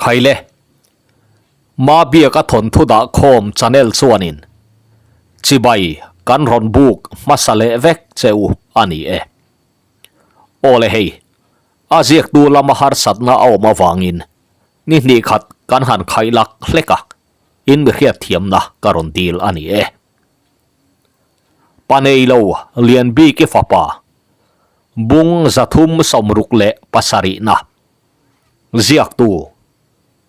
Khaile, Mabiaka thawnthu dah khawm channel chuanin chibai kan rawn buk hmasa leh vek che u a ni e. Aw le hei, a ziaktu lama harsatna a awm avangin ni hnih khat kan han khaih lak hlek a, in mi hriatthiamna ka rawn dil a ni e. Pa neilo Lianbiki fapa bung 377na ziaktu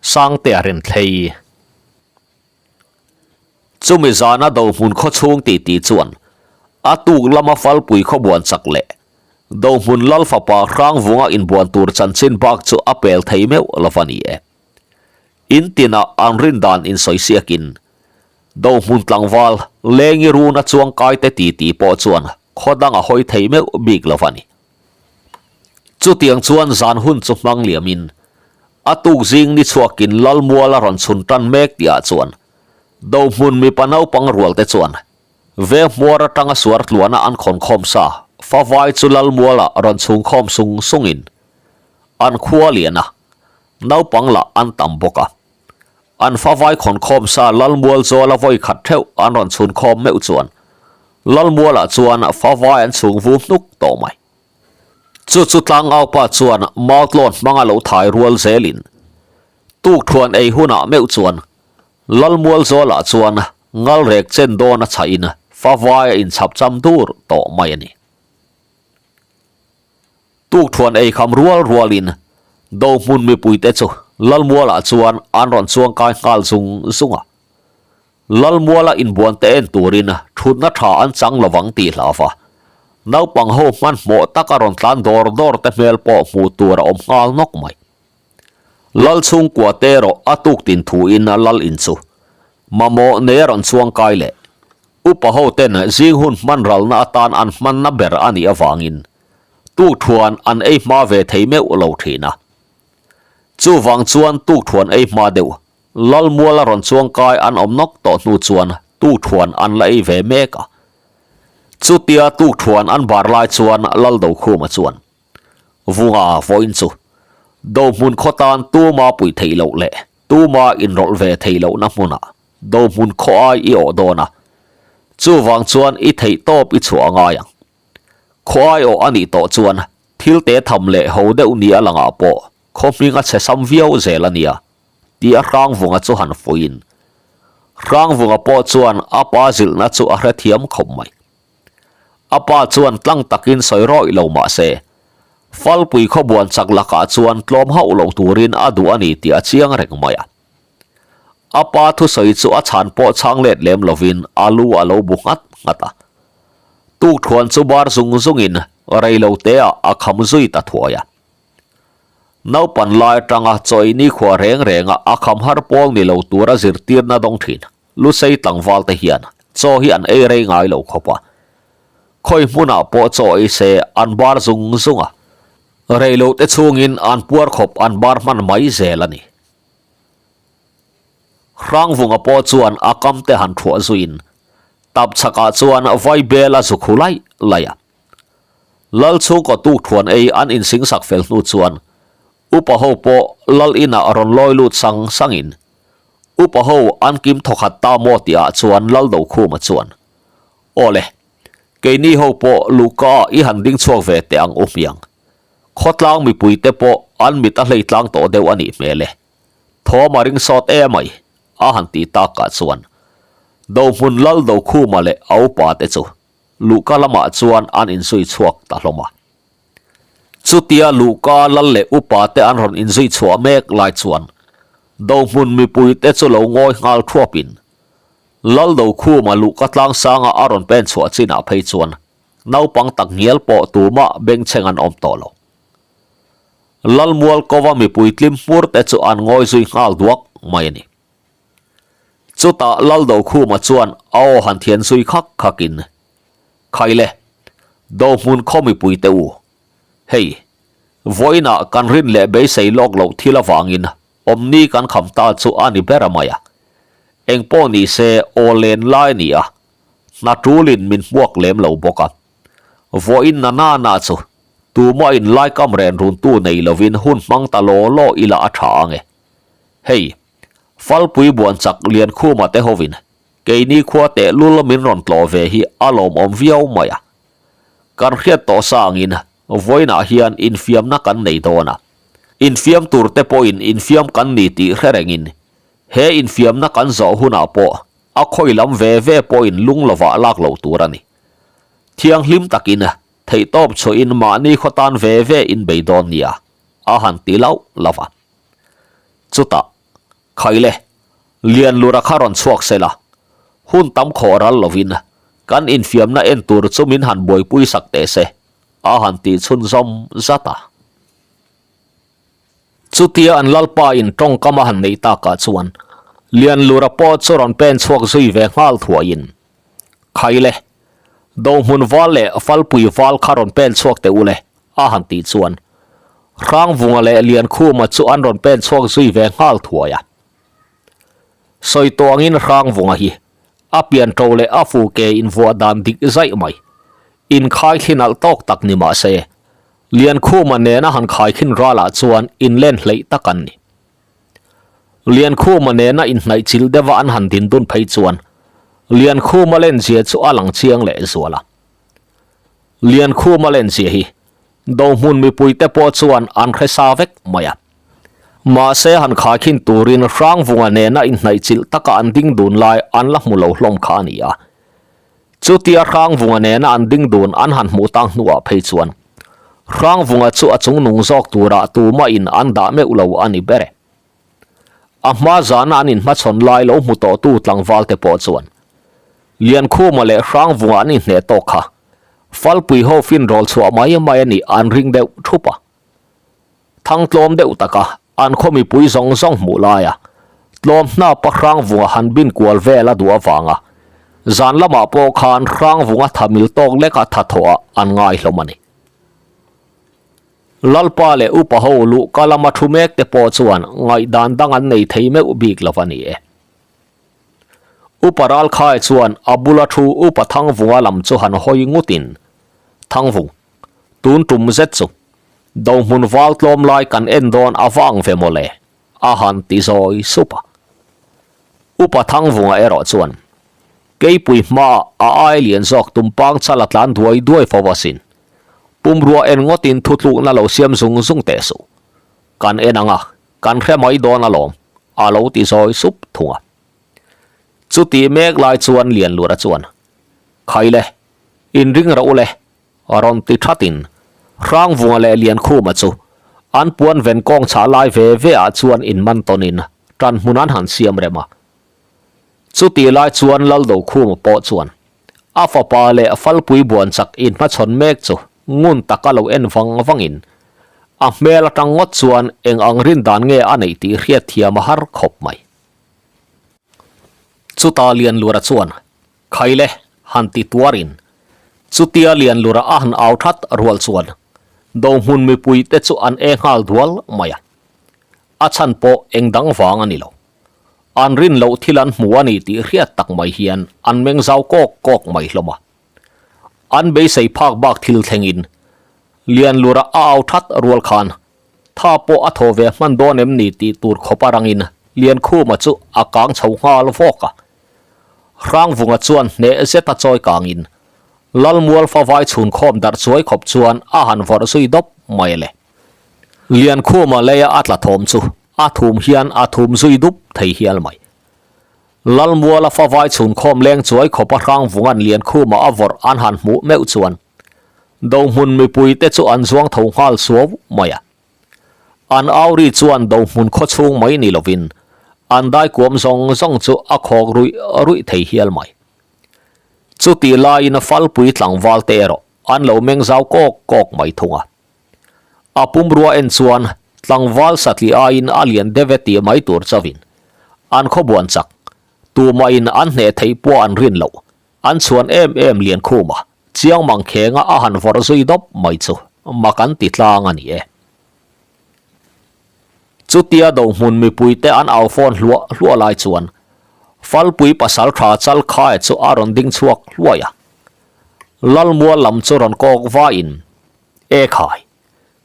Sangtea Renthlei. Chumi zana Dohmun khawchhung titi chuan a tuk lama Falpui khawbuan chak leh Dohmun Lal fapa Hrangvunga inbuan tur chanchin bak chu a pel thei meuh lo va ni e. In tinah an rin dan insawi-siakin Dohmun tlangval Lengi runa chuangkaite titi pawh chuan khaw dang a hawi thei meuh bik lo va ni. Chutiang chuan zan hun chu hmang liamin a tuk zing ni chhuakin Lalmual a rawn chhun tan mek tihah chuan Dohmun mipa naupang rualte chuan veng hmuar atanga suar tluana an khawn khawm sa favai chu Lalmuala rawn chhung khawm sung sungin an khua lian a, naupang lah an tam bawk a. An favai khawn khawm sa Lalmual zawla vawi khat theuh an rawn chhun khawm meuh chuan Lalmualah chuan favai an chhung vu hnuk tawh mai. Chu chu tlangaupa chuan mautlawn hmanga lo thai rual zelin tukthuan ei hunah meuh chuan Lalmual zawlah chuan ngalrek chen dawn a chhahin favai a inchhap cham dur tawh mai a ni. Tukthuan ei kham rual rualin Dohmun mipuite chu Lalmualah chuan an rawn chuang kai nghal zung zung a. Lalmuala inbuan te en turin thutna tha an chang lovang tih hlauh a, naupang ho hmanhmawh taka rawn tlan dawr dawr te hmel pawh hmuh tur a awm nghal nawk mai. Lal chhungkua te erawh a tuk tin thuin Lal in chu mamawh nei a rawn chuang kai leh upa ho ten zing hun hman ralna atan an hmanna ber a nih avangin tukthuan an ei hma ve thei meuh lo thin a. Chuvang chuan tukthuan ei hma deuh Lalmuala rawn chuang kai an awm nawk tawh hnu chuan tukthuan an la ei ve mek a. Chutia tukthuan an bar lai chuan Laldokhuma chuan Vunga vawiin chu Dohmun khaw tan tuma puih theih loh leh tuma inrawlh ve theih lohna hmunah Dohmun khaw ai i awh dawn a, chuvang chuan i theih tawp i chhuah a ngai ang. Khaw ai awh a nih tawh chuan thil te tham leh ho deuh ni a langah pawh khaw hming a chhe sam viau zel a nia tih a Hrangvunga chu han fuiin Hrangvunga pawh chuan a pa zilhna chu a hrethiam khawp mai. A pa chuan tlang takin sawi rawih lo mah se, Falpui khawbuan chak lakah chuan tlawm hauh lo turin a duh a ni tih a chiang reng mai a. A pa thusawi chu a chhan pawh chhang let lem lovin a lu a lo bu nghat nghat a. Tukthuan chu bar zung zungin rei lo teah a kham zui ta thuai a. Naupan lai atanga chaw ei nikhua reng renga a kham har pawl ni lo tura zirtirna dawng thin. Lusei tlangval te hian chaw hi an ei rei ngai lo khawp a, khawi hmunah pawh chaw ei se an bar zung zung a, rei lo te chhungin an puar khawp an bar hman mai zel a ni. Hrangvunga pawh chuan a kam te han thuah zuiin tap chhakah chuan vai bel a zuk hu laih laih a. Lal chhungkaw tukthuan ei an insingsak fel hnu chuan Upa ho pawh lal inah rawn lawi lut sang sangin upa ho an kim thawkhat ta maw tihah chuan lal Dokhuma chuan, Aw le, keini ho pawh luhka ah i han ding chhuak ve teh ang u hmiang. Khawtlang mipuite pawh an mit a hlei tlang tawh deuh a nih hmel e. Thawm a ring sawt e mai, a han tih takah chuan Dohmun lal Dokhuma leh a upa te chu luhka lamah chuan an inzui chhuak ta hlawm a. Chutia Luhka lal leh upa te an rawn inzui chhuah mek lai chuan Dohmun mipui te chu lo ngawi nghal thuapin Lal Dokhuma Luhka tlangsanga a rawn pen chhuah chinah phei chuan naupang tak ngial pawh tumah bengchheng an awm tawh lo. Lalmual kova mipui tlim hmur te chu an ngawi zui nghal duak mai a ni. Chutah Lal Dokhuma chuan a aw han thian zui khak khakin, Khaile, Dohmun khaw mipui te u, hei, vawiinah kan rin leh beisei lawk loh thil avangin awmni kan kham ta chu a ni ber a mai a. Engpawh ni se aw len lai a ni a, hna tulin min hmuak lem lo bawk a. Vawiin na na na chu tumah in laikam ren runtu nei lovin hun hmang ta law law ila a tha ang e. Hei, Falpui buan chak Liankhuma te hovin keini khua tehlul min rawn tlawh ve hi a lawmawm viau mai a. Kan hriat tawh sa angin vawiinah hian infiamna kan nei dawn a. Infiam tur te pawhin infiam kan ni tih hre rengin he infiamna kan zawh hunah pawh a khawi lam ve ve pawhin lung lovah lak loh tur a ni. Thianghlim takin theihtawp chhuahin mahni khaw tan ve ve inbei dawn nia a han ti lauh lauh a. Chutah, Khaile, Lianlura kha rawn chhuak se la, hun tam khawh ral lovin kan infiamna en tur chu min han buaipui sak teh se, a han tih chhunzawm zat a. Chutia an lalpa in tawngkam a han neih takah chuan Lianlura pawh chu rawn pen chhuak zui ve nghal thuaiin, Khaile, Dohmun val leh Falpui val kha rawn pen chhuak teh u le, a han tih chuan Hrangvunga leh Liankhuma chu an rawn pen chhuak zui ve nghal thuai a. Sawi tawh angin Hrangvunga hi a pian ṭo leh a fu ke invuah dan dik zaih mai, inkhaithli nalh tawk tak ni mah se, Liankhuma nena han khaikhin ralah chuan inlen hleih tak an ni. Liankhuma nena inhnaih chilh deuha an han din dun phei chuan Liankhuma lenzia chu a lang chiang leh zual a. Liankhuma lenzia hi Dohmun mipuite pawh chuan an hre sa vek mai a. Mahse han khaikhin turin Hrangvunga nena inhnaih chilh taka an ding dun lai an la hmu lo hlawm kha a ni a. Chutia Hrangvunga nena an ding dun an han hmuh tang hnuah phei chuan Hrangvunga chu a chungnung zawk turah tumahin an dah meuh lo a ni ber e. A hma zana an inhmachhawn lai lo hmu tawhtu tlangval te pawh chuan Liankhuma leh Hrangvunga an inhneh tawk kha Falpui ho finrawl chhuah mai mai a nih an ring deuh thup a. Thang tlawm deuh taka an khaw mipui zawng zawng hmuh laia tlawm hnapa Hrangvunga han bin kual vel a duh avanga zan lamah pawh khan Hrangvunga tha mil tawk leka tha thawhah an ngai hlawm a ni. Lalpa leh upa ho luhka lama thu mek te pawh chuan ngaihdan dang an nei thei meuh bik lo a ni e. Upa Ralkhai chuan a bula thu Upa Thangvunga lam chu han hawi ngutin, Thangvung, tun tum zet chu Dohmun val tlawm lai kan en dawn a vang ve mawle, a han ti zawi sup a. Upa Thangvunga erawh chuan, Keipui hmaah a ai lian zawk tumpang chal a tlan duai duai fo asin. Pumrua en ngawtin thutlukna lo siam zung zung teh suh. Kan en ang a, kan hre mai dawn alawm, a lo ti zawi sup thung a. Chuti mek lai chuan Lianlura chuan, Khaile, inring rawh u le, rawn ti thatin Hrangvunga leh Liankhuma chu an puan ven kawng chhah lai ve ve ah chuan inman tawnin tan hmun an han siam rem a. Chutih lai chuan Laldokhuma pawh chuan a fapa leh Falpui buan chak inhmachhawn mek chu ngun taka lo en vang vangin a hmel atang ngawt chuan eng ang rin dan nge a neih tih hriatthiam a har khawp mai. Chutah Lianlura chuan Khaile han ti tuarin chutia Lianlura a han au that rual chuan Dohmun mipuite chu an e nghal dual mai a. A chhan pawh eng dang vang a ni lo. An rin loh thil an hmu a ni tih hriat tak mai hian an meng zau kawk kawk mai hlawm a. An beisei phak bak thil thlengin Lianlura a au that rual khan Tha pawh a thaw ve hman dawn em ni tih tur khawp a rangin Liankhuma chu a kang chho nghal vawk a. Hrangvunga chuan hneh zeta chawi kangin Lalmual favai chhun khawm darh chuai khawp chuan a han vawrh zui dawp mai le. Liankhuma leia a tla thawm chu a thum hian a thum zui dup thei hial mai. Lalmuala favai chhun khawm leng chuai khawpa Hrangvunga'n Liankhuma a vawrh an han hmuh meuh chuan Dohmun mipuite chu an zuang tho nghal suau mai a. An au ri chuan Dohmun khaw chhung mai ni lovin an daikuam zawng zawng chu a khawk ruih ruih thei hial mai. Chutih laiin Falpui tlangval te erawh an lo meng zau kawk kawk mai thung a. A pumrua en chuan tlangval satli aiin a lian deuh e tih mai tur chauhin an khawbuan chak, tumahin an hneh theih pawh an rin loh An chhuan em em Liankhuma chiang mang khenga a han vawrh zui dawp mai chu mak an ti tlang a ni e. Chutia Dohmun mipuite an au fawn hluah hluah lai chuan Falpui pasal tha chal khae chu a rawn ding chhuak hluai a. Lalmual lam chu rawn kawk vaiin, E khai,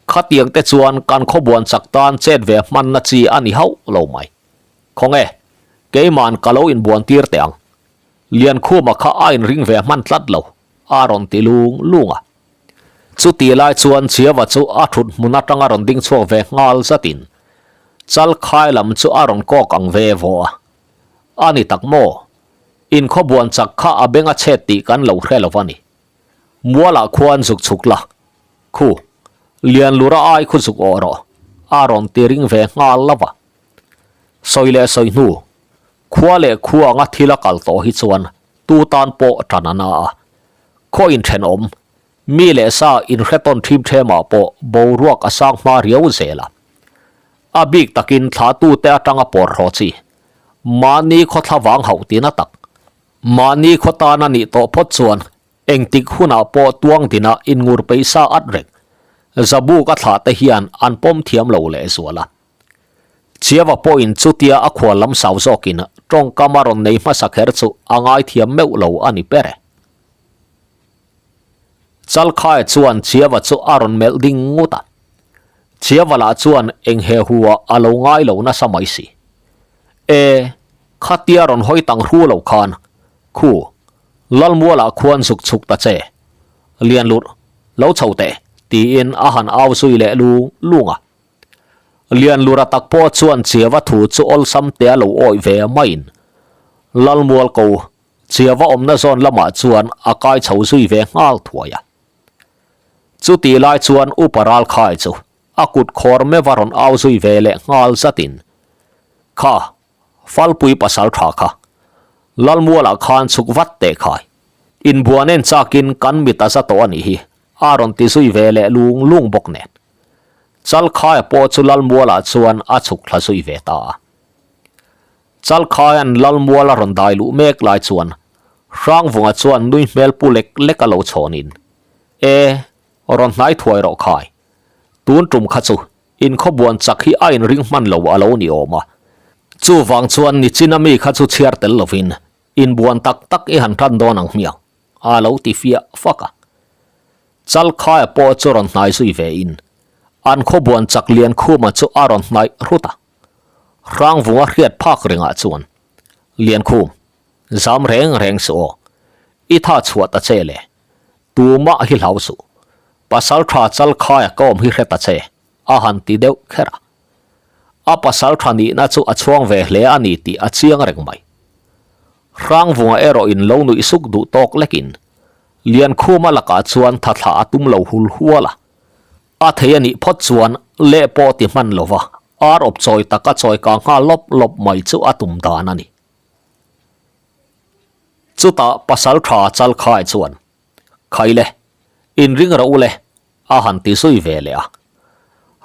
khatiang te chuan kan khawbuan chak tan chet ve hmanna chi a ni hauh lo mai. Khawnge, keima'n ka lo inbuan tir teh ang. Liankhuma kha a inring ve hman tlat lo, a rawn ti lung lung a. Chuti lai chuan Chiava chu a thut hmun atanga rawn ding chhuak ve nghal zatin Chalkhai lam chu a rawn kawk ang ve vaw a. A ni tak maw? Inkhaw buan chak kha a beng a chhet tih kan lo hre lo va ni. Mualah khuan zuk chhuk la, khu, Lianlura ai khu zuk awh rawh, a rawn ti ring ve nghal lo va. Sawi leh sawi hnu, khua leh khua anga thil a kal tawh hi chuan tu tan pawh ṭan a na a. Khaw inthenawm, mi leh sa inhre tawn ṭhim ṭhemah pawh boruak a sang hma riau zel a. A bik takin thlatute aṭanga pawr hraw chi, mahni khawthla vang hauh tina tak, mahni khaw tan a nih tawh phawt chuan Engtik hunah pawh tuang dinah inngur peih sa at reng. Zabuk a thlah te hian an pawm thiam lo leh zual a. Chiava pawhin chutia a khual lam sau zawkin tawngkam a rawn nei hmasa kher chu a ngaithiam meuh lo a ni ber e. Chalkhaia chuan Chiava chu a rawn melh ding ngut a. Chiava lah chuan eng he hu ah a lo ngai lo nasa mai si. E, khatia rawn hawi tang hru lo khan, khu, Lalmualah khuan zuk chhuk ta che. Lian lurh, lo chho teh, tiin a han au zui leh lung lung a. Lian lurh a tak pawh chuan Chiava thu chu awlsam te a lo awih ve maiin Lalmual ko Chiava awmna zawn lamah chuan a kai chho zui ve nghal thuai a. Chutih lai chuan Upa Ralkhai chu a kut khawr meuh a rawn au zui ve leh nghal zatin, Kha, Falpui pasal tha kha. Lalmualah khan chhuk vat teh khai. Inbuan en chakin kan mit a za tawh a nih hi, a rawn ti zui ve leh lung lung bawk nen. Chalkhaia pawh chu Lalmualah chuan a chhuk thla zui ve ta a. Chalkhaia'n Lalmual a rawn dai luh mek lai chuan Hrangvunga chuan nui hmel pu lek lek a lo chhawnin, E, rawn hnai thuai rawh khai. Tun tum kha chu Inkhawbuan chak hi a inring hman lo a lo ni awm a. Chuvang chuan nichin a mi kha chu chhiar tel lovin inbuan tak tak i han tan dawn ang hmiang, a lo ti fiah fak a. Chalkhaia pawh chu rawn hnai zui ve in an khawbuan chak Liankhuma chu a rawn hnaih hrut a. Hrangvunga hriat phak rengah chuan, Liankhum, zam reng reng suh aw, i tha chhuah ta che le, Tumah hi hlau suh. Pasal tha chal khaia ka awm hi hre ta che, a han ti deuh kher a. A pasal tha nihna chu a chhuang ve hle a ni tih a chiang reng mai. Hrangvunga erawh in lo nuih suk duh tawk lekin Liankhuma lakah chuan tha thlah a tum lo hul hual a. A thei a nih phawt chuan leh pawh ti hman lova ar awp chawi taka chawi kang nghal lawp lawp mai chu a tum dan a ni. Chutah pasal tha Chalkhai chuan, Khai le, inring rawh u le, a han ti zui ve leh a.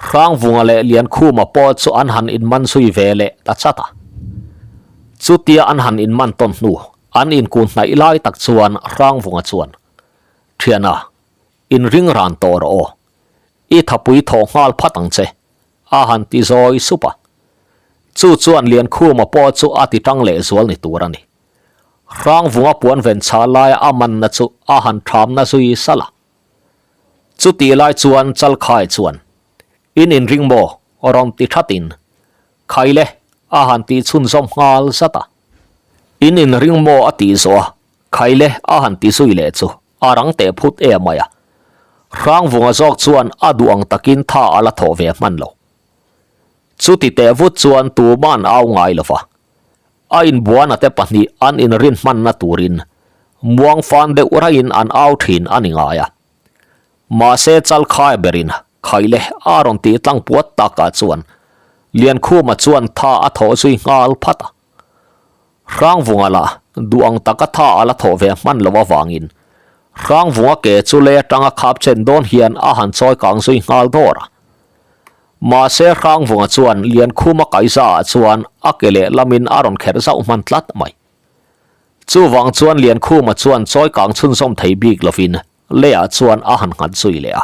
Hrangvunga leh Liankhuma pawh chu an han inman zui ve leh ta chat a. Chutia an han inman tawn hnu, an inkun hnaih lai tak chuan Hrangvunga chuan, Thiana, inring ran tawh rawh aw. I thapui thawh nghal phat ang che, a han ti zawi sup a. Chu chuan Liankhuma pawh chu a ti tang leh zual ni tur a ni. Hrangvunga puan ven chhah laia a manna chu a han thamna zui salh a. Chutih lai chuan Chalkhai chuan, In inring maw? rawn ti thatin, Khai le, a han tih chhunzawm nghal zat a. In inring maw a tih zawh a, Khai le, a han ti zui leh chu a rang teh phut em mai a. Hrangvunga zawk chuan a duh ang takin tha a la thawh ve hman lo. Chuti teh vut chuan tuman au ngai lo va. A inbuana te pahnih an inrin hmanna turin muang fan deuh raiin an au thin a ni ngai a. Mahse Chalkhai berin Khaile a rawn tih tlang puat takah chuan Liankhuma chuan tha a thawh zui nghal phat a. Hrangvunga lah duh ang taka tha a la thawh ve hman loh avangin Hrangvunga ke chu lei atanga khap chen dawn hian a han chawi kang zui nghal dawr a. Mahse Hrangvunga chuan Liankhuma kaiza ah chuan a ke leh lamin a rawn kherh zauh hman tlat mai. Chuvang chuan Liankhuma chuan chawi kang chhunzawm thei bik lovin leiah chuan a han nghat zui leh a.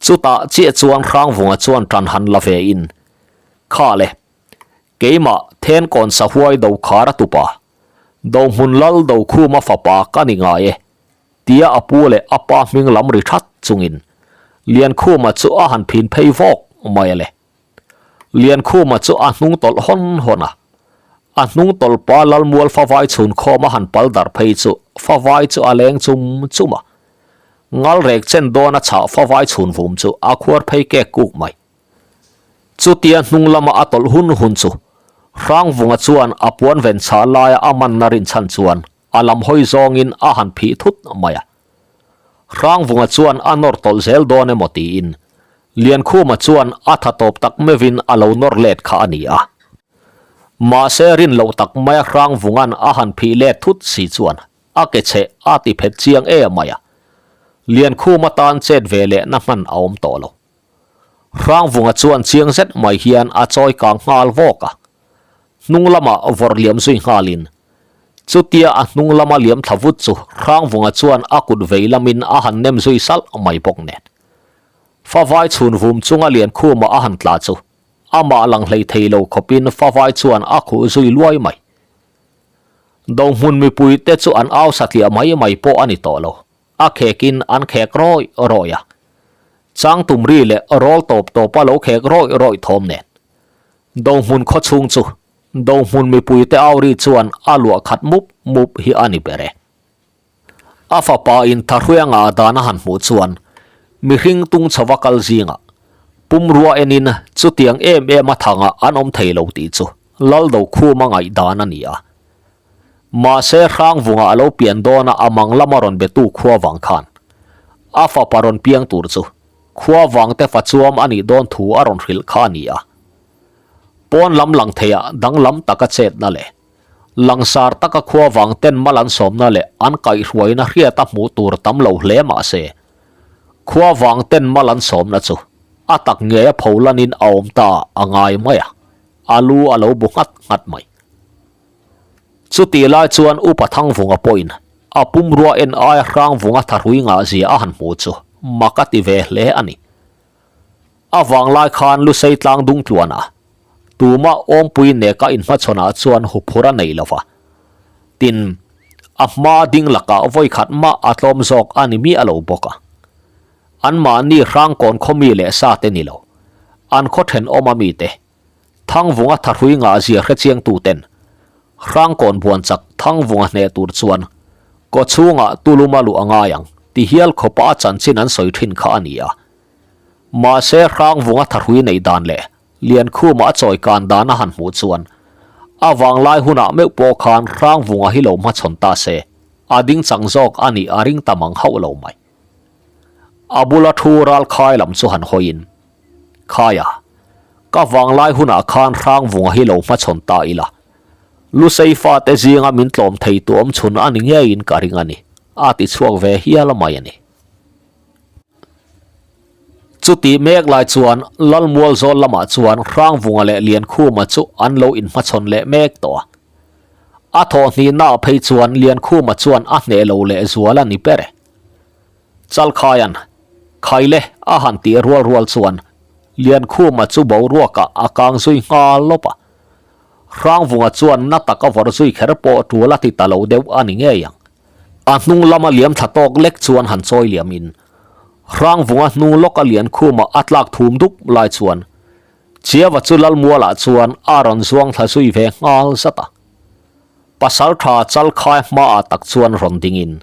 Chutah chiah chuan Hrangvunga chuan tan han la ve in, Kha le, keimah Thenkawn sahuai do khar a tupa, Dohmun lal Dokhuma fapa ka ni ngai e, tia a pu leh a pa hming lam ri that chungin Liankhuma chu a han phin phei vawk mai a le. Liankhuma chu a hnung tawlh hawn hawn a. A hnung tawlhpa Lalmual favai chhun khawm a han pal darh phei chu favai chu a leng chum chum a. Ngalrek chen dawn a chhah favai chhun vum chu a khuar phei kek kuk mai. Chutia hnung lama a tawlh hun hun chu Hrangvunga chuan a puan ven chhah laia a manna rinchhan chuan a lam hawi zawngin a han phih thut mai a. Hrangvunga chuan a nawr tawlh zel dawn emaw tiin Liankhuma chuan a tha tawp tak meuhin a lo nawr let kha a ni a. Mahse rin loh tak maia Hrangvunga'n a han phih let thut si chuan a ke cheh a ti phet chiang em mai a. Liankhuma tan chet ve lehna hman a awm tawh lo. Hrangvunga chuan chiang zet mai hian a chawi kang nghal vawk a, hnung lamah vawrh liam zui nghalin chutia a hnung lama liam thla vut chu Hrangvunga chuan a kut vei lamin a han nem zui salh mai bawk nen. Favai chhun vum chunga Liankhuma a han tla chu amah lang hlei thei lo khawpin Favai chuan a khuh zui luai mai. Dohmun mipuite chu an au satliah mai mai pawh a ni tawh lo. A khekin an khek rawih rawih a, chang tum ri leh rawl tawp tawpa lo khek rawih rawih thawm nen. Dohmun khaw chhung chu Dohmun mipuite au ri chuan a luah khat mup mup hi a ni ber e. A fapa in Thahruianga dan a han hmuh chuan mihring tung chhova kal zingah pumrua enin chutiang em em a thangah an awm thei lo tih chu Laldokhuma ngaihdan a ni a. Mahse Hrangvunga a lo pian dawna a mang lama rawn betu khua vang khan a fapa rawn piang tur chu khua vangte fa chuam a nih dawn thu a rawn hrilh kha a ni a. Pawn lam lang theiah danglam taka chetna leh langsar taka khua vang ten mal an sawmna leh an kaihhruaina hriata hmuh tur tam lo hle mahse khua vang ten mal an sawmna chu a tak ngeia pholanin a awm ta a ngai mai a, a lu a lo bu nghat nghat mai. Chutih lai chuan Upa Thangvunga pawhin a pumrua en aia Hrangvunga thahrui ngahzia a han hmuh chu mak a ti ve hle a ni. A vanglai khan Lusei tlang dung tluanah tumah awmpui neka inhmachhawnah chuan huphur a nei lova. Tin, a hma ding lakah vawikhat mah a tlawm zawk a ni miah lo bawk a. Anmahni Hrangkawn khawmi leh sate ni lo, an khaw thenawm amite Thangvunga thahrui ngahzia hrechiangtuten Hrangkawn buan chak Thangvunga hneh tur chuan kaw chhungah tuluma luh a ngai ang ti hial khawpa a chanchin an sawi thin kha a ni a. Mahse Hrangvunga thahrui neih dan leh Liankhuma a chawi kan dan a han hmuh chuan a vanglai hunah meuh pawh khan Hrangvunga hi lo hmachhawn ta se a ding chang zawk a nih a ring ta mang hauh lo mai. A bula thu ralkhai lam chu han hawiin Khaia, ka vanglai hunah khan Hrangvunga hi lo hmachhawn ta ila. Lusei fate zinga min tlawm thei tu awm chhun a ni ngeiin ka ring a ni, a ti chhuak ve hial mai a ni. Chutih mek lai chuan Lalmual zawl lamah chuan Hrangvunga leh Liankhuma chu an lo inhmachhawn leh mek tawh a. A thawhhnihnaah phei chuan Liankhuma chuan a hneh lo lehzual a ni ber e. Chalkhaia'n Khaile a han tih rual rual chuan Liankhuma chu boruakah a kang zui nghal lawp a. Hrangvunga chuan na taka vawrh zui kher pawh tul a ti ta lo deuh a ni ngei ang. A hnung lama liam thla tawk lek chuan han chawi liam in Hrangvunga hnung lawka Liankhuma a tlak thum dup lai chuan Chiava chu Lalmualah chuan a rawn zuang thla zui ve nghal zat a. Pasaltha Chalkhai hmaah tak chuan rawn ding in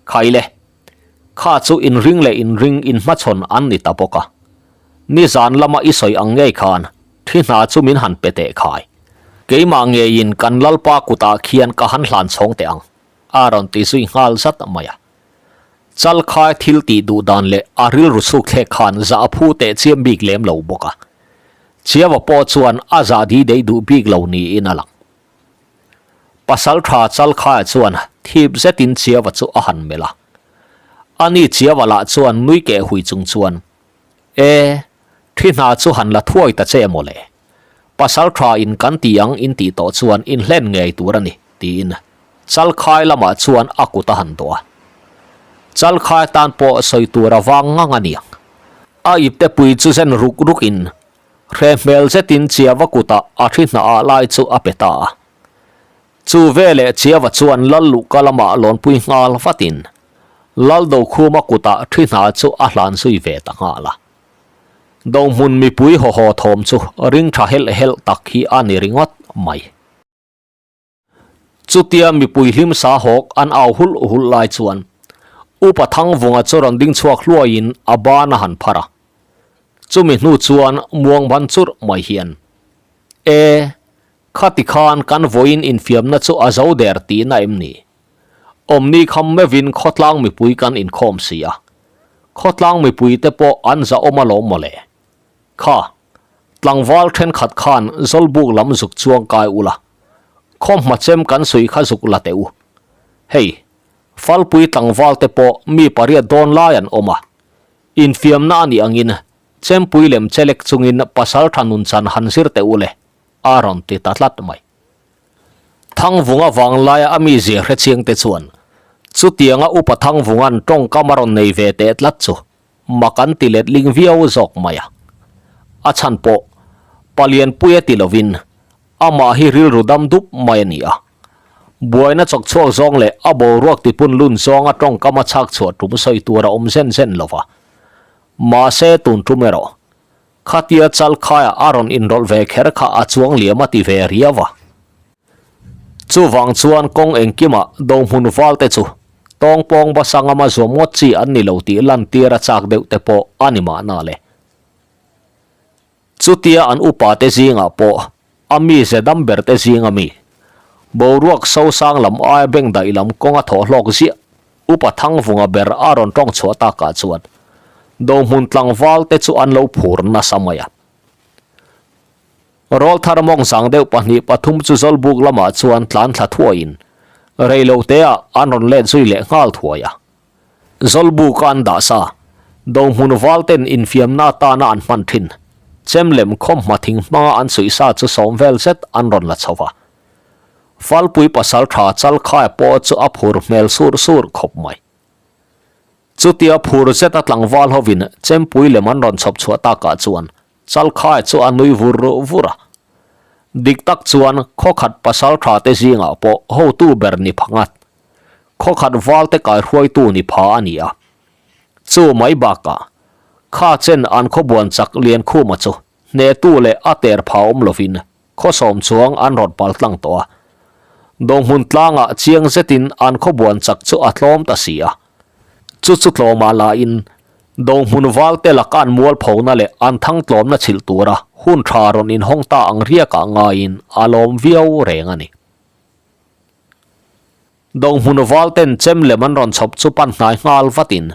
Khaile, kha chu inring leh inring inhmachhawn an ni ta bawk a. Nizan lama i sawi ang ngei khan thi hna chu min han pe teh khai. Keimah ngeiin kan Lalpa kutah khian ka han hlan chhawng teh ang, a rawn ti zui nghal zat mai a. Chalkhai thil tih duh dan leh a rilru chhuk thlek khan zah a phu teh chiam bik lem lo bawk a. Chiava pawh chuan a zah di dei duh bik lo niin a lang. Pasal tha Chalkhaia chuan thip zetin Chiava chu a han melh a. Ani Chiava lah chuan nui keh hui chung chuan, E, thi hna chu han la thuai ta che maw le. Pasal tha in kan ti ang in tih tawh chuan in hlen ngei tur a ni, tiin Chalkhai lamah chuan a kut a han dawh a. Chalkhai tan pawh sawi tur a vang ngang a niang. A ipte pui chu zen ruk rukin Hre hmel zetin Chiava kutah a thi hnah ah lai chu a pe ta a. Chu veleh Chiava chuan Lal luhka lamah lawnpui nghal vatin Lal Dokhuma kutah thi hna chu a hlan zui ve ta nghal a. Dohmun mipui haw haw thawm chu ring tha helh helh tak hi a ni ringawt mai. Chutia mipui hlim sa hawk an au hulh hulh lai chuan Upa Thangvunga chu rawn ding chhuak hluaiin a ban a han phar a. Chumi hnu chuan muang ban churh mai hian, E, khati khan kan vawiin infiamna chu a zo der tihna em ni? Awmni kham meuhin khawtlang mipui kan inkhawm si a, khawtlang mipuite pawh an zahawm alawm mawle. Kha, tlangval thenkhat khan Zawlbuk lam zuk chuang kai ula, khaw hmachem kan suih kha zuk la teh u. Hei, Falpui tlangval te pawh mi pariat dawn lai an awm a, infiamna a nih angin chempui lem chelek chungin pasal tha nun chan han zir teh u le, a rawn ti ta tlat mai. Thangvunga vanglaia a mizia hrechiang te chuan chutianga Upa Thangvunga'n tawngkam a rawn nei ve teh tlat chu mak an ti letling viau zawk mai a. A chhan pawh Palianpuia ti lovin amah hi rilru dam dup mai a ni a. Buaina chawk chhuak zawng leh a boruak tipun lun zawnga tawngkam a chhak chhuah tum sawi tur a awm zen zen lo va. Mahse tun tum erawh Khatia Chalkhaia a rawn inrawlh ve kher kha a chuang liam a ti ve riau a. Chuvang chuan kawng engkimah Dohmun valte chu tawngpawng basangama zuam ngawt chi an ni lo tih lantir a chak deuh te pawh a ni mahna le. Chutia an upa te zingah pawh a mize dam ber te zinga mi, boruak sosang lam aia bengdaih lam kawng a thawh hlawk ziah Upa Thangvunga ber a rawn tawng chhuah takah chuan Dohmun tlangval te chu an lo phur nasa mai a. Rawlthar mawng zang deuh pahnih pathum chu Zawlbuk lamah chuan tlan thla thuaiin reiloteah an rawn let zui leh nghal thuai a. Zawlbuka an dah sa, Dohmun valten infiamna atana an hman thin, chem lem khawmhma thing hmanga an suih sa chu sawm vel zet an rawn la chho va. Falpui pasal tha Chalkhaia pawh chu a phur hmel sur sur khawp mai. Chutia phur zeta tlangval hovin chempui lem an rawn chhawp chhuah takah chuan Chalkhaia chu a nui vur vur a. Dik tak chuan khawkhat pasal tha te zingah pawh hotu ber ni pha ngat, khawkhat valte kaihruaitu ni pha a ni a. Chu mai bakah kha chen an khawbuan chak Liankhuma chu hnehtu leh a ter pha awm lovin Khawsawm chuang an rawn pal tlang tawh a. Dawhmun tlangah chiang zetin an khawbuan chak chu a tlawm ta si a. Chu chu tlawmah lahin Dawhmun valte laka an mualphona leh an thang tlawmna chhilh tura hun tha rawn inhawng ta ang riakah ngaiin a lawm viau reng a ni. Dawhmun valten chem lem an rawn chhawp chu pan hnai nghal vatin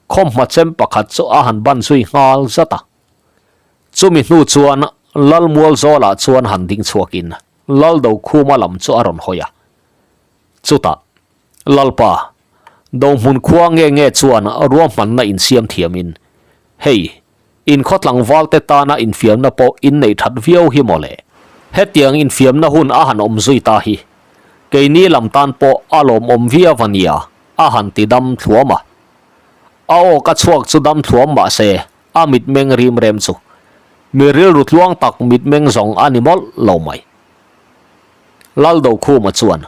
khawmhma chem pakhat chu a han ban zui nghal zat a. Chumi hnu chuan Lalmual zawlah chuan han ding chhuakin Laldokhuma lam chu a rawn hawi a. Chutah, Lalpa, Dohmun khua nge nge chuan ruahmanna insiam thiamin, hei, in khaw tlangvalte tana infiamna pawh in neih that viau hi maw le? Hetiang infiamna hun a han awm zui ta hi, keini lam tan pawh a lawmawm viau a nia, a han ti dam thluam a. A aw ka chhuak chu dam thluam mah se, A mitmeng rim rem chu mi rilru tluang tak mitmeng zawng a ni mawlh lo mai. Laldokhuma chuan,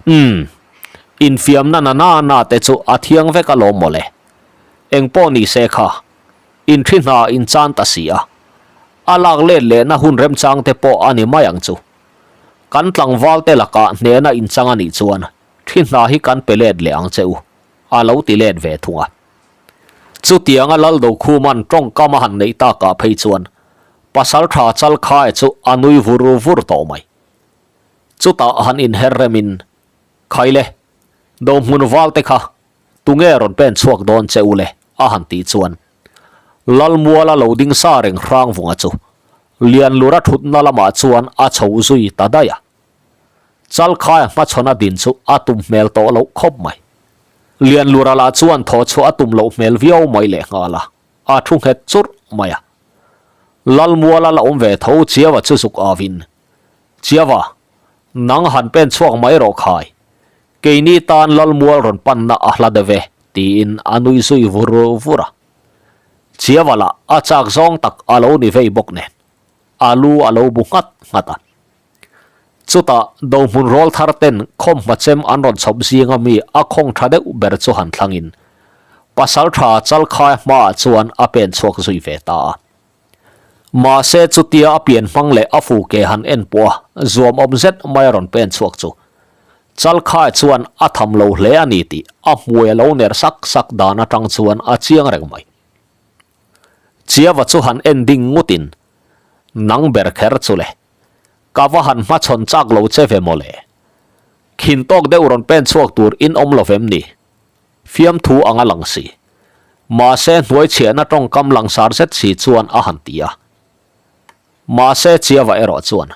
Umm, infiamna na na na te chu a thiang vek alawm mawle. Engpawh ni se kha, inthi hna in chan ta si a. A lak let lehna hun remchang te pawh a ni mai ang chu. Kan tlangval te lakah hnehna inchang a nih chuan thi hna hi kan pe let leh ang che u, a lo ti let ve thung a. Chutianga Laldokhum'an tawngkam a han neih takah phei chuan pasal tha Chalkhaia chu a nui vur vur tawh mai. Chutah han inher remin, Khaile, Dohmun valte kha tunge rawn pen chhuak dawn che u le? a han tih chuan Lalmuala lo ding sa reng Hrangvunga chu Lianlura thutna lamah chuan a chho zui ta daih a. Chalkhaia hmachhawn a din chu a tum hmel tawh loh khawp mai. Lianlura lah chuan thaw chhuah a tum loh hmel viau mai leh nghal a, a thu nghet churh mai a. Lalmuala la awm ve tho Chiava chu zuk avin, Chiava, nang han pen chhuak mai rawh khai. Keini tan Lalmual rawn panna a hla deuh e, tiin a nui zui vur vur a. Chiava lah a chak zawng tak a lo ni vei bawk nen, a lu a lo bu nghat nghat a. Chutah Dohmun rawl thar ten khawmhma chem an rawn chhawp zinga mi a khawng tha deuh ber chu han thlangin pasal tha Chalkhaia hmaah chuan a pen chhuak zui ve ta a. Mahse chutia a pian hmang leh a fu ke han en pawh a zuam awm zet mai a rawn pen chhuak chu. Chalkhai chuan a tham lo hle a ni tih a hmui a lo ner sak sak dan atang chuan a chiang reng mai. Chiava chu han en ding ngutin, Nang ber kher chu le. Ka va han hmachhawn chak lo che ve mawle. Khin tawk deuh rawn pen chhuak tur in awm lo vem ni? Fiamthu anga lang si. Mahse hnuai chhiahna tawngkam langsar zet si chuan a han ti a. Mahse Chiava erawh chuan,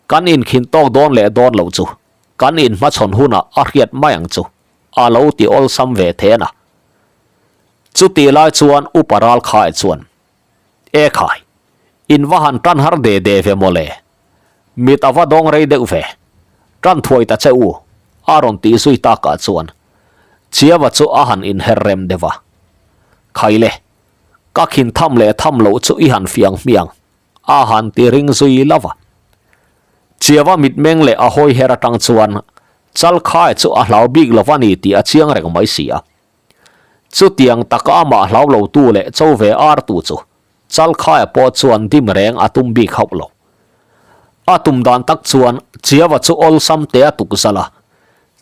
Kan inkhin tawk dawn leh dawn loh chu kan inhmachhawn hunah a hriat mai ang chu, a lo ti awlsam ve then a. Chutih lai chuan Upa Ralkhae chuan, E khai, in va han tan har de de ve mawle. Mit a va dawng rei deuh ve. Tan thuai ta che u, a rawn tih zui takah chuan Chiava chu a han inher rem deuh a. Khaile, ka khin tham leh tham loh chu i han fiang hmiang, a han ti ring zui lo va. Chiava mitmeng leh a hawi her atang chuan Chalkhae chu a hlau bik lo va ni tih a chiang reng mai si a. Chutiang taka amah hlau lotu leh cho ve artu chu Chalkhaia pawh chuan dim reng a tum bik hauh lo. A tum dan tak chuan Chiava chu awlsam te a tukzal a,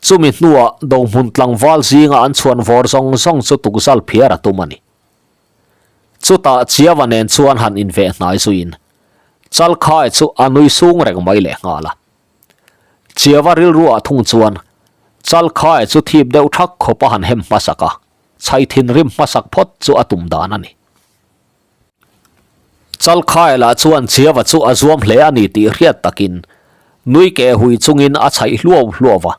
chumi hnuah Dohmun tlangval zinga an chhuan vawr zawng zawng chu tukzal phiar a tum a ni. Chutah Chiava nen chuan han inveh hnai zuiin Chalkhaia chu a nui sung reng mai lehnghal a. Chiava rilruah thung chuan Chalkhaia chu thip deuh thak khawp a han hem hmasak a, chhai thinrim hmasak phawt chu a tum dan a ni. Chalkhaia lah chuan Chiava chu a zuam hle a ni tih hriat takin nui keh hui chungin a chhaih hluau hluau a.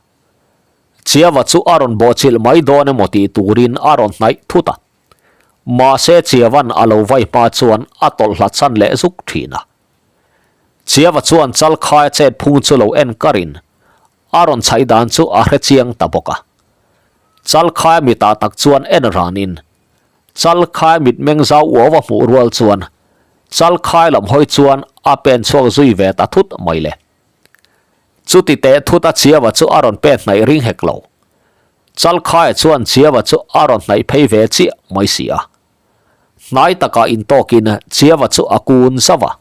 Chiava chu a rawn bawhchilh mai dawn emaw tih turin a rawn hnaih thut a. Mahse Chiava'n a lo vai hma chuan a tawlh hlat chan leh zuk thin a. Chiava chuan Chalkhaia chet phung chu lo en karin a rawn chhaih dan chu a hre chiang ta bawk a. Chalkhaia mitah tak chuan en ranin Chalkhaia mitmeng zau uau a hmuh rual chuan Chalkhaia lam hawi chuan a pen chhuak zui ve ta thut mai le. Chuti teh thut a Chiava chu a rawn pen hnaih ring hek lo. Chalkhaia chuan Chiava chu a rawn hnaih phei ve chiah mai si a. Hnai takah intawkin Chiava chu a kun zauh a.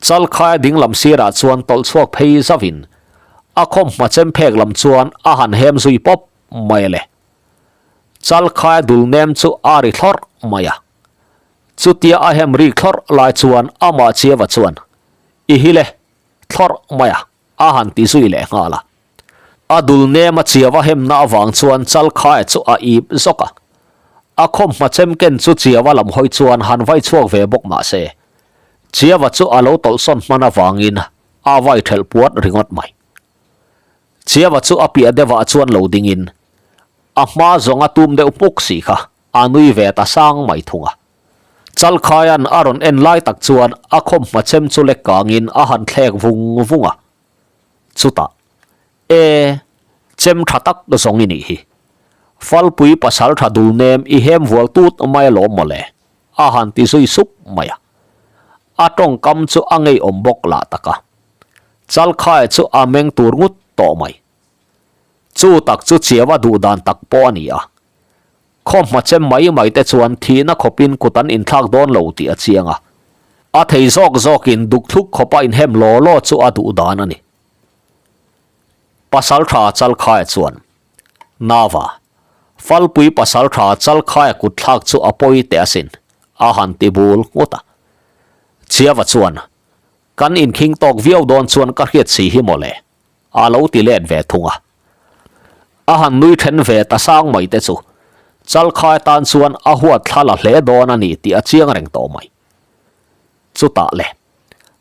Chalkhaia ding lam sirah chuan tawlh chhuak phei zauhin a khawm hma chem phek lam chuan a han hem zui pawp mai a le. Chalkhaia dul nem chu a ri thlawrh mai a. Chutia a hem rik thlawrh lai chuan amah Chiava chuan, I hi le, thlawrh mai a, a han ti zui leh nghal a. A dul nem a chiau a hemna avang chuan Chalkhaia chu a ip zawk a. A khawmhma chem ken chu chiau a lam hawi chuan han vai chhuak ve bawk mah se, Chiaua chu a lo tawlhsawn hman avangin a vai thelh puat ringawt mai. Chiaua chu a piah deuhah chuan lo dingin a hma zawng a tum deuh hmuk si kha a nui ve ta sang mai thung a. Chalkhaia'n a rawn en lai tak chuan a khawmhma chem chu lek kangin a han thlek vung vung a. Chutah, E, chem tha tak zawng i nih hi. Falpui pasal tha dul nem i hem vual tut mai alawm mawle, a han ti zui sup mai a. A tawngkam chu a ngeiawm bawk lah tak a. Chalkhaia chu a meng tur ngut tawh mai. Chu tak chu chiaua duh dan tak pawh a ni a. Khawhma chem mai mai te chuan thihna khawpin kut an inthlak dawn lo tih a chiang a. A thei zawk zawkin dukthluk khawpa inhem law law chu a duh dan a ni. Pasaltha Chalkhaia chuan, Nava, Falpui Pasaltha Chalkhaia kutthlak chu a pawi teh asin, a han ti bul nghut a. Chiava chuan, Kan inkhing tawk viau dawn chuan ka hriat si hi mawle, A lo ti let ve thung a. A han nui then ve ta sang mai te chu Chalkhai tan chuan a huat thla la hle dawn a ni tih a chiang reng tawh mai. Chutah le,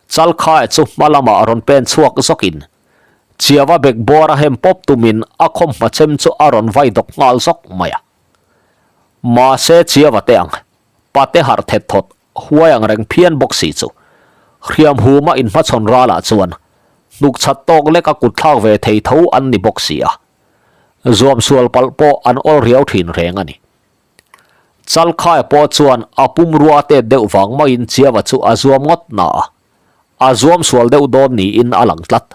Chalkhai chu hma lamah rawn pen chhuak zawkin Chiava bek bawr a hem pawp tumin a khawmhma chem chu a rawn vai dawk nghal zawk mai a. Mahse Chiava te ang, pate harh thet thawt Huai ang reng phian bawk si chu. Hriam huma inhmachhawn ralah chuan hnuk chhat tawk lek a kut thlak ve thei tho an ni bawk si a. Zuam sual palh pawh an awl riau thin reng a ni. Chalkhaia pawh chuan a pumrua a tet deuh vang maiin Chiava chu a zuam ngawt na a, a zuam sual deuh dawn niin a lang tlat.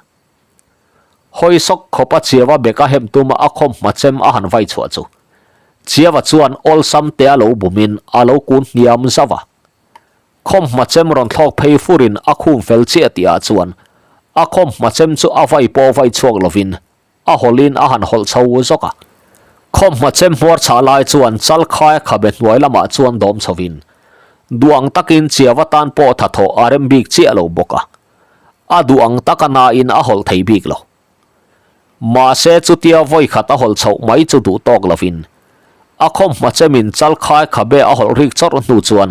Hawi sawk khawp a Chiava beka hem tuma a khawm hma chem a han vai chhuah chu Chiava chuan awlsam te a lo bumin a lo kun hniam zauh a. Khawm hma chem rawn thlawk phei furin a khum fel chiah tihah chuan a khawm hma chem chu a vai pawh vai chhuak lovin a hawlhin a han hawlh chho zawk a. Khawmhma chem hmuar chhah lai chuan Chalkhaia khabe hnuai lamah chuan dawm chhovin duh ang takin Chiava tan pawh thathawh a rem bik chiah lo bawk a, a duh ang taka nain a hawlh thei bik lo. Mahse chutia vawi khat a hawlh chhoh mai chu duh tawk lovin a khawmhma chemin Chalkhaia khabe a hawlh rik chawrh hnu chuan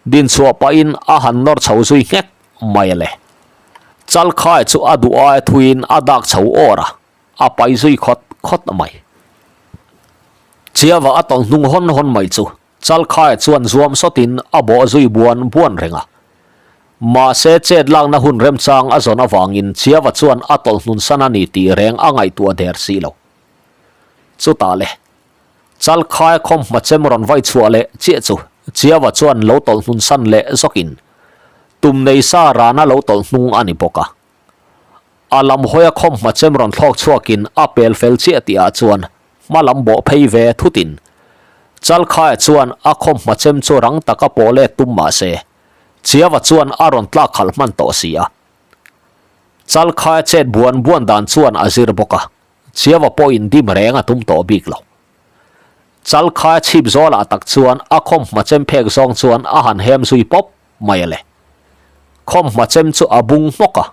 dinchhuah pahin a han nawr chho zui nghek mai le. Chalkhaia chu a duh aia thuiin a dak chho awr a. A pai zui khawt khawt mai. Chiava a tawlh hnung hawn hawn mai chu Chalkhaia chuan zuam sawtin a bawh zui buan buan reng a. Mahse chet lakna hun remchang a zawn avangin Chiava chuan a tawlh hnun san a ni tih reng a ngaihtuah der si lo. Chutah le, Chalkhaia khawmhma chem rawn vai chhuah leh chiah chu Chiava chuan lo tawlh hnun san leh zawkin tum nei sa rana lo tawlh hnung a ni bawk a. A lam hawia khawmhma chem rawn thlawk chhuakin a pel fel chiah tihah chuan hma lam bawh phei ve thutin Chalkhaia chuan a khawmhma chem chu rang taka pawh let tum mah se Chiava chuan a rawn tlak khalh hman tawh si a. Chalkhaia chet buan buan dan chuan a zir bawk a, Chiava pawhin dim reng a tum tawh bik lo. Chalkhaia chhip zawlah tak chuan a khawmhma chem phek zawng chuan a han hem zui pawp mai a le. Khawmhma chem chu a bung hmawk a,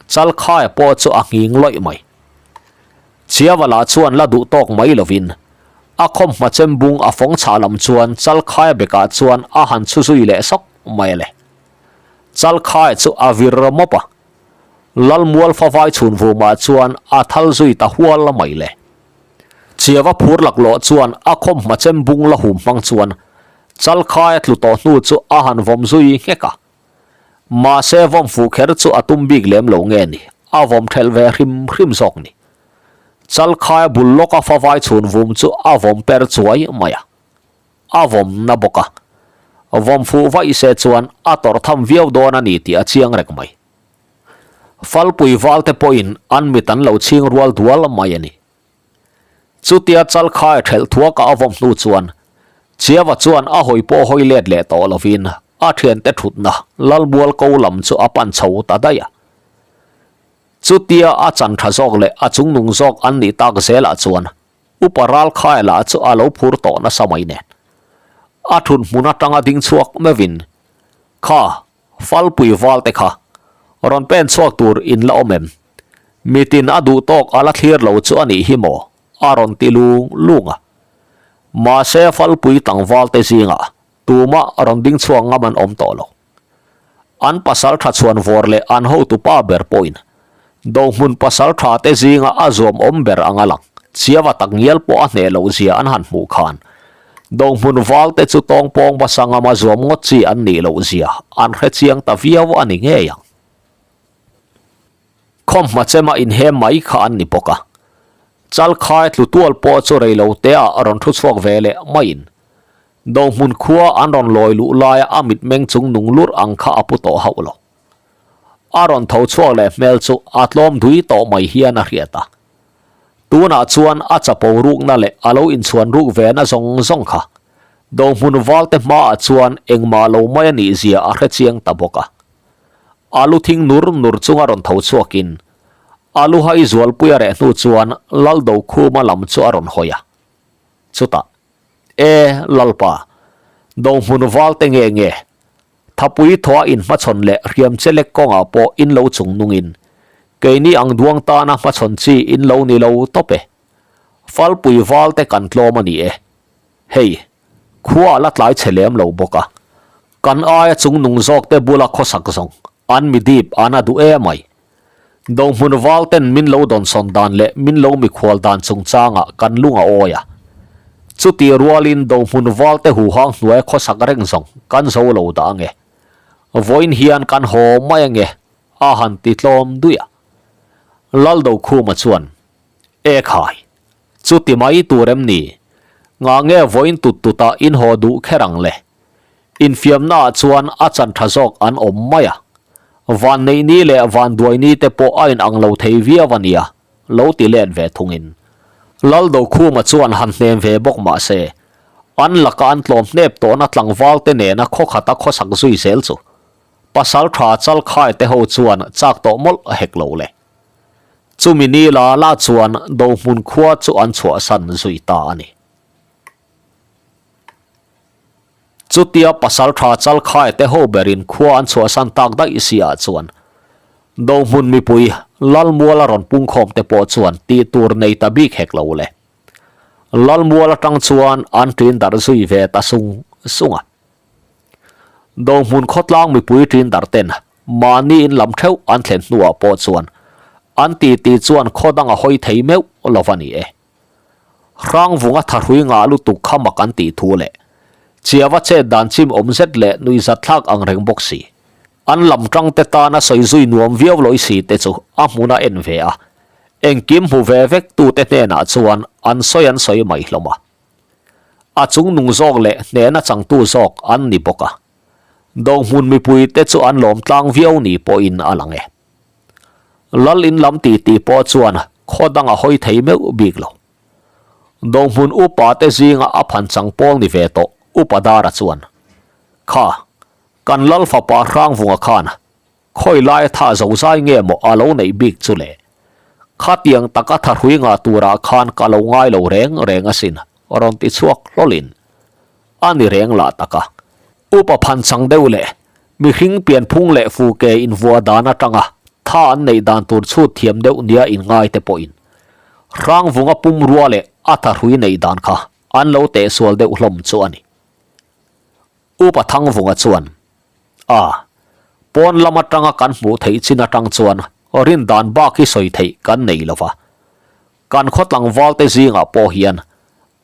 Chalkhaia pawh chu a nghing lawih mai. Chiava lah chuan la duh tawk mai lovin, a khawmhma chem bung a fawng chhah lam chuan Chalkhaia bekah chuan a han chhu zui leh sawk mai a le. Chalkhaia chu a vir mawp a, Lalmual favai chhun vumah chuan a thal zui ta hual mai le. Chiava phur laklawh chuan a khawmhma chem bung la hum hmang chuan Chalkhaia tlu tawh hnu chu a han vawm zui nghek a. Mahse vawm fuh kher chu a tum bik lem lo nge ni, a vawm thelh ve hrim hrim zawk ni. Chalkhaia bul lawka favai chhun vum chu a vawm per chuai mai a. A vawm na bawk a. Vawm fuh vaih se chuan a tawrh tham viau dawn a ni tih a chiang reng mai. Falpui valte pawhin an mit an lo chhing rual dual mai a ni. Chutia Chalkhaia thelh thuaka a vawm hnu chuan Chiava chuan a hawi pawh hawi let leh tawh lovin a thiante thutna Lalmual ko lam chu a pan chho ta daih a. Chutia a chan tha zawk leh a chungnung zawk an nih tak zelah chuan Upa Ralkhaia lah chu a lo phur tawh nasa mai nen. A thut hmun atanga ding chhuak meuhin, Kha, Falpui val te kha rawn pen chhuak tur in la awm em? Mitin a duh tawk a la thlir lo chu a nih hi maw? a rawn ti lung lung a. Mahse Falpui tlangval te zingah tumah rawn ding chhuak ngam an awm tawh lo. An pasal tha chhuan vawr leh an hotu pa ber pawhin Dohmun pasal tha te zinga a zuam awm ber ang a lang. Chiava tak ngial pawh a hneh loh zia an han hmuh khan Dohmun val te chu tawngpawng basa ngama zuam ngawt chi an nih loh zia an hre chiang ta viau a ni ngei ang. Khawmhma chema inhem mai kha an ni bawk a. Chalkhai tlu tual pawh chu rei lo te ah rawn thu chhuak ve leh maiin Dohmun khua an rawn lawi luh laia a mitmeng chung nung lurh ang kha a pu tawh hauh lo. A rawn tho chhuak leh hmel chu a tlawm dui tawh mai hian a hriat a. Tunah chuan a chapo rukna leh a lo inchhuan ruk ve na zawng zawng kha Dohmun valte hmaah chuan engmah lo mai a nih zia a hre chiang ta bawk a. A lu thing nur nur chunga rawn tho chhuakin a lu hai zualpui a reh hnu chuan Laldokhuma lam chu a rawn hawi a. Chutah, E, Lalpa, Dohmun valte nge nge? Thapui thaw a inhmachhawn leh hriam che lek kawngah pawh in lo chung nungin, keini ang duang tana hmachhawn chi in lo ni lo tawp e. Falpui valte kan tlawm a ni e. Hei, khua a la tlai chhe lem lo bawk a. Kan aia chung nung zawkte bula khawsak zawng an mi dip an a duh e mai. Dohmun valten min lo dawnsawn dan leh min lo mikhual dan chungchangah kan lung a awi a. Chuti rualin Dohmun valte huhang hnuaia khawsak reng zawng kan zo lo dah ange. Vawiin hian kan haw mai ange a han ti tlawm duih a. Laldokhuma chuan, E khai, chuti mai tur em ni? Ngah nge vawiin tut tutah in haw duh kher ang le? Infiamnaah chuan a chan tha zawk an awm mai a, van neih ni leh van duai ni te pawh a inang lo thei viau a nia, lo ti let ve thungin. Laldokhuma chuan han hnem ve bawk mah se, an laka an tlawm hnep tawhna tlangval te nena khawkhata khawsak zui zel chu pasal tha Chalkhai te ho chuan chak tawh mawlh hek lo le. Chumi ni la la chuan Dohmun khua chu an chhuahsan zui ta a ni. Chutia pasaltha Chalkhaia te ho berin khua an chhuahsan tak daih si ah chuan Dohmun mipui Lalmuala rawn pungkhawm te pawh chuan tih tur nei ta bik hek lo le. Lalmual atang chuan an ṭin darh zui ve ta sung sung a. Dohmun khawtlang mipui ṭin darh ten mahni in lam theuh an thlen hnuah pawh chuan an titi chuan khaw dang a hawi thei meuh lo va ni e. Hrangvunga thahrui ngah lutuk kha mak an tih thu leh Chiava chet dan chim awm zet leh nuihzat thlak ang reng bawk si. An lam tang te tana sawi zui nuam viau lawih si te chu a hmun a en ve a, engkim hmu ve vek tu te hnenah chuan an sawi an sawi mai hlawm a. A chung nung zawk leh hnehna changtu zawk an ni bawk a. Dohmun mipui te chu an lawm tlang viau ni pawhin a lang e. Lal in lam ti ti pawh chuan khaw dang a hawi thei meuh bik lo. Dohmun upa te zinga a phan chang pawl ni ve tawh Upa Dara chuan, Kha, Kan Lal fapa Hrangvunga khan khawi laia tha zo zai nge maw a lo neih bik chu le? Khatiang taka thahrui ngah turah khan ka lo ngai lo reng reng asin, rawn ti chhuak hlawlin a ni reng lah tak a. Upa phanchang deuh leh mihring pianphung leh fuke invuah dan atanga tha an neih dan tur chhut thiam deuh nia inngai te pawhin Hrangvunga pumrua leh a thahrui neih dan kha an lo tehsual deuh hlawm chu a ni. Upa Thangvunga chuan, A, pawn lam atanga kan hmuh theih chin atang chuan rin dan bak hi sawi theih kan nei lo va. Kan khaw tlangvalte zingah pawh hian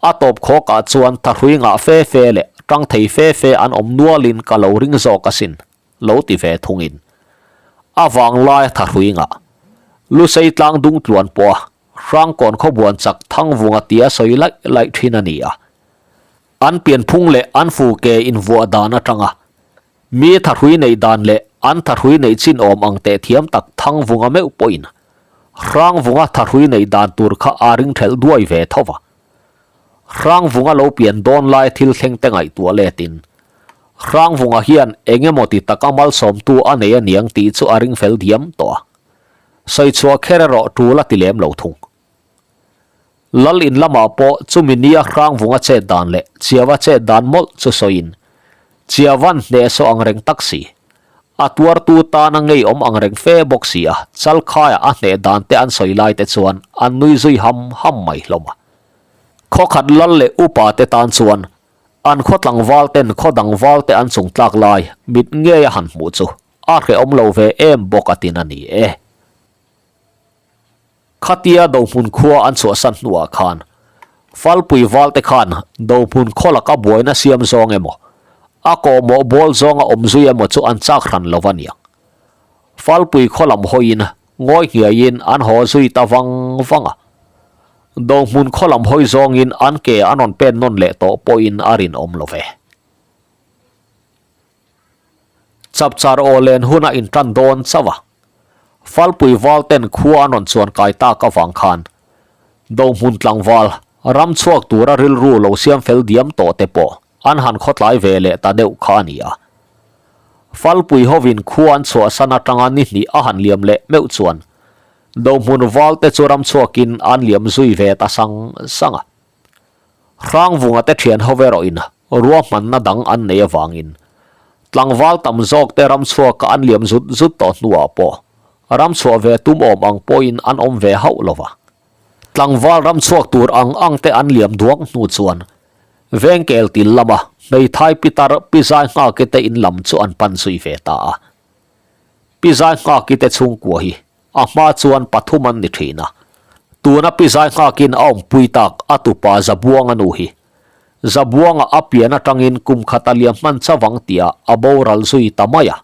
a tawp khawkah chuan thahrui ngah fe fe leh tang thei fe fe an awm nualin ka lo ring zawk asin, lo ti ve thungin. A vanglai thahrui ngah, Lusei tlang dung tluan pawha Hrangkawn khawbuan chak Thangvunga tia sawi laih laih thin a ni a. An pianphung leh an fu ke invuah dan atanga mi thahrui neih dan leh an thahrui neih chin awm ang teh thiam tak Thangvunga meuh pawhin Hrangvunga thahrui neih dan tur kha a ring thelh duai ve tho va. Hrangvunga lo pian dawn lai thil thleng te ngaihtuah letin Hrangvunga hian eng emaw ti taka malsawmtu a nei aniang tih chu a ring fel diam tawh a. Sawichhuah kher erawh tul a ti lem lo thung. Lal in lamah pawh chumi nia Hrangvunga chet dan leh Chiava chet dan mawlh chu sawiin, Chiavan hnehsawh ang reng tak si, a tuartu tana ngeiawm ang reng fe bawk si a, Chalkhaia a hneh dan te an sawi lai te chuan an nui zui ham ham mai hlawm a. Khawkhat lal leh upa te tan chuan an khaw tlangval ten khaw dang val te an chung tlak lai mit ngei a han hmuh chu a hrehawm lo ve em bawk a tin a ni e. Khatia Dohmun khua an chhuahsan hnuah khan Falpui valte khan Dohmun khaw laka buaina siam zawng emaw, a kawhmawh bawl zawnga awm zui emaw chu an chak hran lo a niang. Falpui khaw lam hawiin ngawi hniaiin an haw zui ta vang vang a. Dohmun khaw lam hawi zawngin an ke an rawn pen nawn leh tawh pawhin a rinawm lo ve. Chapchar aw len hun a intan dawn chauh a, Falpui val ten khua an rawn chuan kai tak avang khan Dohmun tlangval ram chhuak tura rilru lo siam fel diam tawh te pawh an han khawtlai ve leh ta deuh kha a ni a. Falpui hovin khua an chhuahsan atanga ni hnih a han liam leh meuh chuan Dohmun val te chu ram chhuakin an liam zui ve ta sang sang a. Hrangvunga te thian ho erawhin ruahmanna dang an nei avangin tlangval tam zawk te ramchhuaka an liam zut zut tawh hnuah pawh ramchhuah ve tum awm ang pawhin an awm ve hauh lo va. Tlangval ramchhuak tur ang ang te an liam duak hnu chuan Vengkel til lama hmeithai pitar Pi Zai Nghaki te in lam chu an pan zui ve ta a. Pi Zai Nghaki te chhungkua hi A hma chuan pathum an ni thin a, tuna Pi Zai nghakin a awmpui tak a tupa Zabuanga nu hi Zabuanga a pian atangin kum khat a liam hman chavang tia a boral zui ta mai a.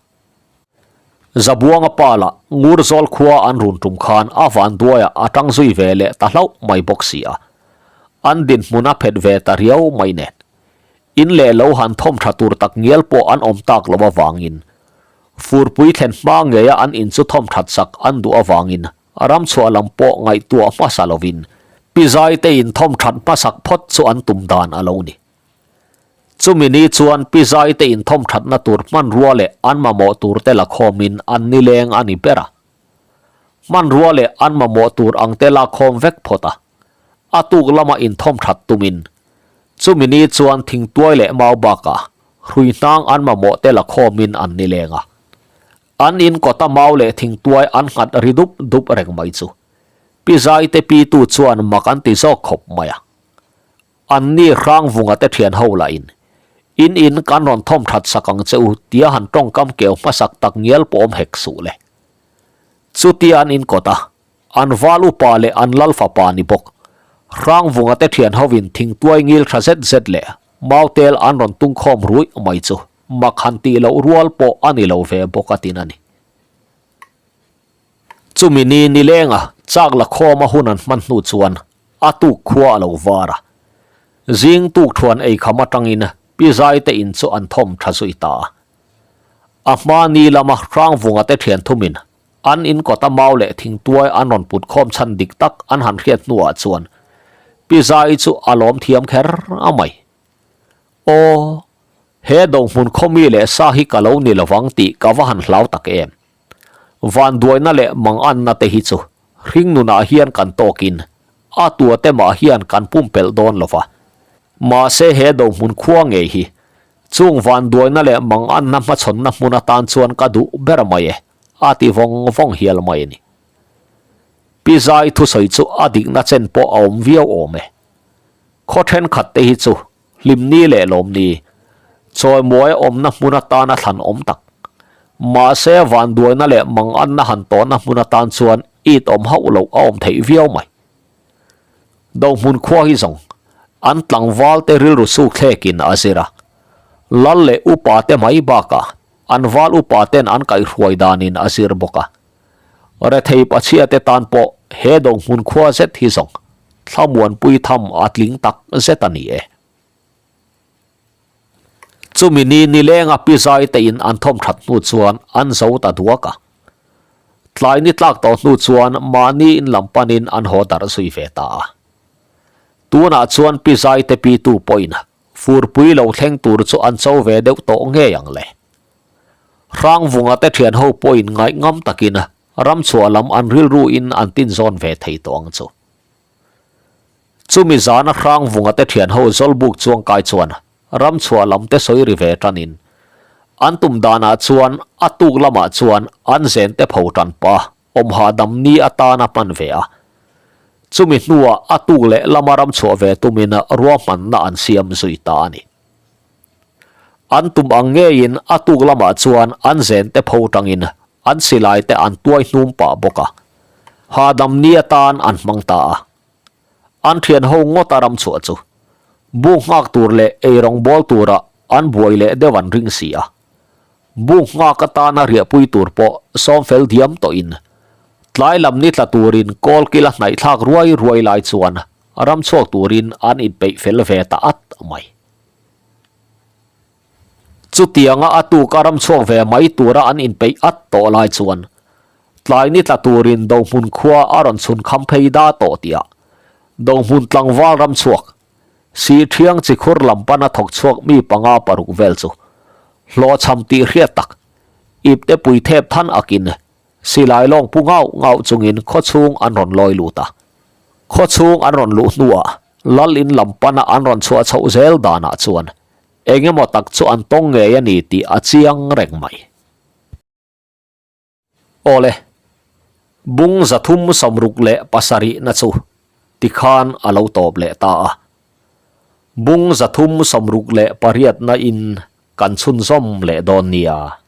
Zabuanga pa lah Ngurzawl khua an run tum khan a vanduaiah a tang zui ve leh ta hlauh mai bawk si a, an dinhmun a phet ve ta riau mai nen. In leh lo han thawm tha tur tak ngial pawh an awm tak lo avangin furpui thlen hma ngeia an in chu thawm that sak an duh avangin ramchhuah lam pawh ngaihtuah hmasa lovin pi zai te in thawm that hmasak phawt chu an tum dan a lo ni. Chumi ni chuan pi zai te in thawm thatna tur hmanrua leh an mamawh tur te la khawmin an nileng a ni ber a. Hmanrua leh an mamawh tur ang te lakkhawm vek phawt a, a tuk lama inthawm that tumin chumi ni chuan thingtuai leh mau bakah hrui hnang an mamawh te lakhawmin an ni leng a. An in kawta mau leh thingtuai an nghat ri dup dup reng mai chu Pi Zaite pitu chuan mak an ti zawk khawp mai a. An ni Hrangvunga te thian ho lah in in in kan rawn thawm that sak ang che u tia han tawngkam keu hmasak tak ngial pawh awm hek suh le. Chutia an in kawt a, an val upa leh an lal fapa ni bawk. Hrangvunga te thian ho in thingtuai ngil tha zet zet leh mautel an rawn tungkhawm ruih mai chu mak han tih loh rual pawh a ni lo ve bawk a tin a ni. Chumi ni nilenga chak la khawma hun an hman hnu chuan a tuk khua a lo var a. Zing tuk thuan ei kham atangin Pi Zaite in chu an thawm tha zui ta a. A hma ni lama Hrangvunga te thian thumin an in kawta mau leh thingtuai an rawn put khawm chhan dik tak an han hriat hnuah chuan Pi Zai chu a lawm thiam kher a mai. Aw, he dohmun khawmi leh sa hi ka lo ni lovang tih ka va han hlau tak em. Vanduaina leh manganna te hi chu hring nunah hian kan tawkin a tua te mah hian kan pumpelh dawn lo va. Mahse he dohmun khua ngei hi chung vanduaina leh manganna hmachhawnna hmun atan chuan ka duh ber mai e, a ti vawng vawng hial mai a ni. Pi Zai thusawi chu a dikna chen pawh a awm viau awm e. Khaw thenkhat te hi chu Hlimni leh lawmni, chawimawi awmna hmun atana thlan awm tak. Mahse, vanduaina leh manganna han tawhna hmun atan chuan it awm hauh loh a awm theih viau mai. Dohmun khua hi zawng, an tlangval te rilru suk thlekin a zir a. Lal leh upa te mai bakah an val upa ten an kaihhruai danin a zir bawk a. Rethei pachhia te tan pawh he dohmun khua zet hi zawng thlamuanpui tham a tling tak zet a ni e. Chumi ni nilenga pi zai te in an thawm that hnu chuan an zo ta duak a. Tlai ni tlak tawh hnu chuan mahni in lam panin an haw darh zui ve ta a. Tunah chuan pi zai te pitu pawhin furpui lo thleng tur chu an cho ve deuh tawh ngei ang le. Hrangvunga te thian ho pawhin ngaih ngam takin ram chhuah lam an rilru in an tin zawn ve thei tawh ang chu. Chumi zana Hrangvunga te thian ho Zawlbuk chuang kai chuan ram chhuah lam te sawi ri ve tanin an tum danah chuan a tuk lamah chuan an zen te pho tan pa awm hahdam ni atana hman ve a. Chumi hnuah a tuk leh lama ram chhuah ve tumin ruahmanna an siam zui ta a ni. An tum ang ngeiin a tuk lamah chuan an zen te pho tangin an silai te an tuai hnum pah bawk a. Hahdam ni atan an hmang ta a. An thian ho ngawt a ram chhuah chu bu nghak tur leh eirawng bawl tura an buai leh deuh an ring si a. Bu nghak atana riahpui tur pawh sawm fel diam tawhin tlai lam ni tla turin kawl kila hnaihthlak ruai ruai lai chuan ram chhuak turin an inpeih fel ve ta at mai. Chutianga a tuk a ram chhuak ve mai tura an inpeih at tawh lai chuan tlai ni tla turin Dohmun khua a rawn chhun kham phei da tawh tihah Dohmun tlangval ram chhuak Sihthiang chikhur lam pana thawk chhuak mi panga paruk vel chu hlawhchham tih hriat tak ipte pui thep than akin Silai lawng pu ngauh ngauh chungin khawchhung an rawn lawi lut a. Khawchhung an rawn luh hnuah Lal in lam pana an rawn chhuah chhoh zel danah chuan eng emaw tak chu an tawng ngei a ni tih a chiang reng mai. Awle, bung 367 na chu tikhan a lo tawp leh ta a. Bung 368 na in kan chhunzawm leh dawn nia.